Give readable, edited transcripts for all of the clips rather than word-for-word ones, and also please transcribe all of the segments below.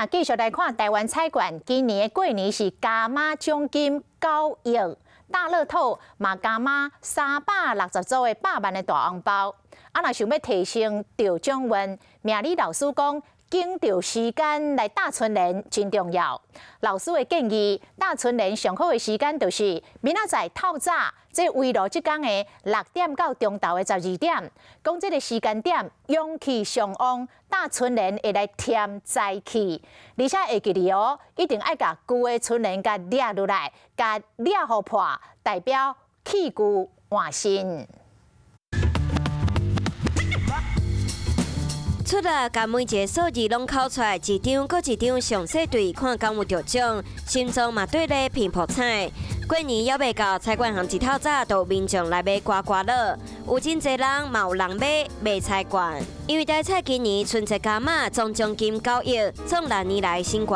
咱繼續來看台灣彩券，今年的過年是加碼獎金9億，大樂透嘛加碼360組的百萬的大紅包。啊，若想欲提升著獎運，命理老師講，揀著時間來貼春聯真重要。老師的建議，貼春聯上好的時間就是明仔載透早，這圍爐這工的6點到中晝的12點。講這个時間點陽氣上旺，貼春聯會來添財氣，而且會記得哦，一定愛共舊的春聯共掠落來，共掠予破，代表棄舊換新。出來，共每一个數字攏敲出來，一張閣一張，詳細對看敢有著獎，心臟嘛綴咧澎瀑彩。過年猶未到，彩券行一透早就有民眾來買刮刮樂，有真濟人嘛有人買買彩券。因為台彩今年春節加碼總獎金9億，創歷年來新高。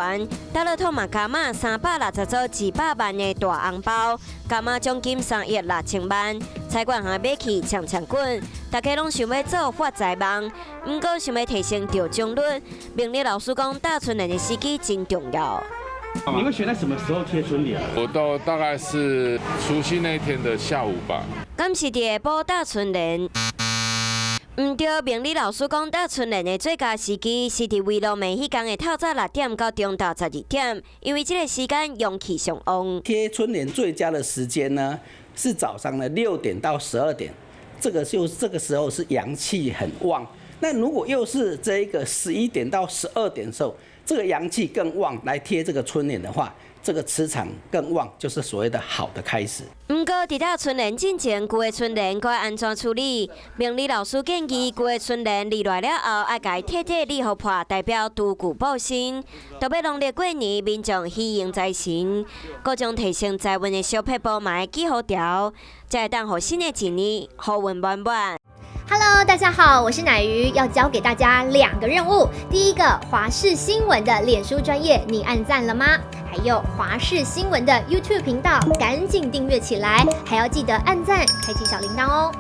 大樂透嘛加碼360組200萬的大紅包，加碼獎金3億6千萬。彩券行買氣搶搶滾，大家攏想欲做發財夢，毋過想欲提升著獎率，命理老師講貼春聯的時機真重要。你會選在什麼時候貼春聯？我到大概是除夕那一天的下午吧。敢是佇下晡貼春聯？毋對，命理老師講貼春聯的最佳時機是佇圍爐暝彼工的透早6點到中晝12點，因為這个時間陽氣上旺。貼春聯最佳的時間呢，是早上的6點到12點，這個就這個時候是陽氣很旺。那如果又是這個11點到12點的時候，這個陽氣更旺，來貼這個春聯的話，這個磁場更旺，就是所謂的好的開始。毋過，佇貼春聯進前，舊的春聯該按怎處理？命理老師建議，舊的春聯離來了後，愛共徹底理予破，代表除舊佈新。特別農曆過年，民眾喜迎財神，各種提升財運的小撇步嘛愛記好牢，才會當予新的一年好運滿滿。 Hello，大家好，我是乃瑜，要交給大家兩個任務。第一個，華視新聞的臉書專頁，你按讚了嗎？還有華視新聞的 YouTube 頻道，趕緊訂閱起來，還要記得按讚，開啟小鈴鐺哦。